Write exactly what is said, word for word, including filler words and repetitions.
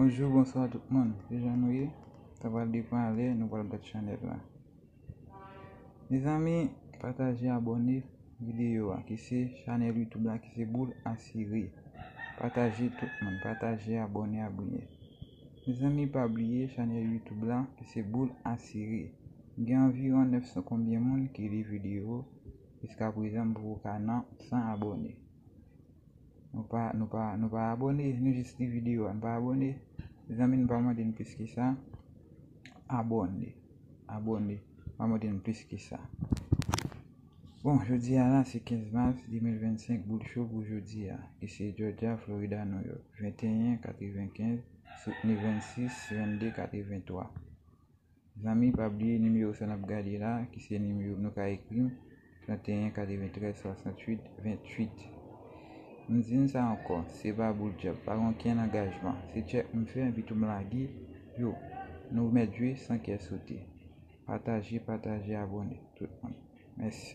Bonjou, bonswa tout moun. Kijan nou ye? Sa pral depann lè nou pral gad chanèl la. Mezanmi, pataje, abòne videyo a, ki se chanèl YouTube la, ki se Boul Asire. Pataje tout moun, pataje, abòne, abòne. Mezanmi, pa bliye chanèl YouTube la, ki se Boul Asire. Gen anviwon nèf san konbyen moun ki li videyo. Jiska prezan, m poko ka nan san abòne. Nou pa, nou pa, nou pa abòne, nou jis li videyo a, nou pa abòne. Mezanmi, nou pa mande n plis ki sa. Abòne, abòne, pa mande n plis ki sa. Bon, jodi a la, se kenz mas de mil vennsenk, Boul Cho pou jodi a, ki se Georgia, Florida, New York, venteyen katrevenkenz, soutni vennsis, vennde katrevenntwa. Zanmi, pa bliye nimewo sa n ap gade la, ki se nimewo nou ka ekri m, trannteyen katreventrèz swasanntuit venntuit. M di n sa ankò, se pa boul djab, pa gen okenn angajman. Se tchèk m fè, epi tou m lage yo. Nou mèt jwe san kè sote. Pataje, pataje, abòne, tout moun. Mèsi.